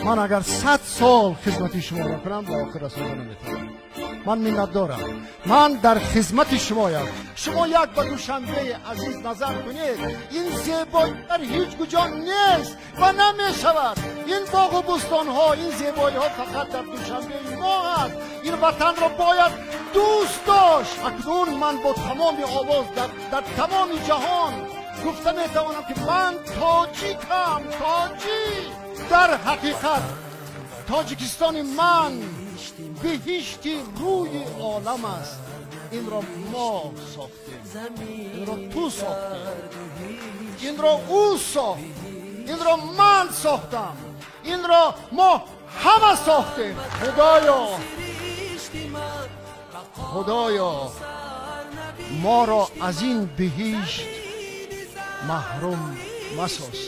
Ман агар 100 сол хизмати шуморо кунам, ба охир расонда наметавонам. Ман миннатдорам, ман дар хизмати шумоям. Шумо як ба Душанбеи азиз назар кунед. Ин зебоӣ дар ҳеҷ куҷо нест ва намешавад. Ин боғу бӯстонҳо, ин зебоиҳо фақат дар Душанбеи мо ҳаст. Ин ватанро бояд дӯст дошт. Акнун ман бо тамоми овоз дар тамоми ҷаҳон гуфта метавонам, ки ман тоҷикам, тоҷик. Дар ҳақиқат Тоҷикистони ман биҳишти рӯи олам аст. Инро мо сохтем, инро ту сохтӣ, инро ӯ сохт, инро ман сохтам, инро мо ҳама сохтем. Худоё, Худоё, моро аз ин биҳишт маҳрум масоз.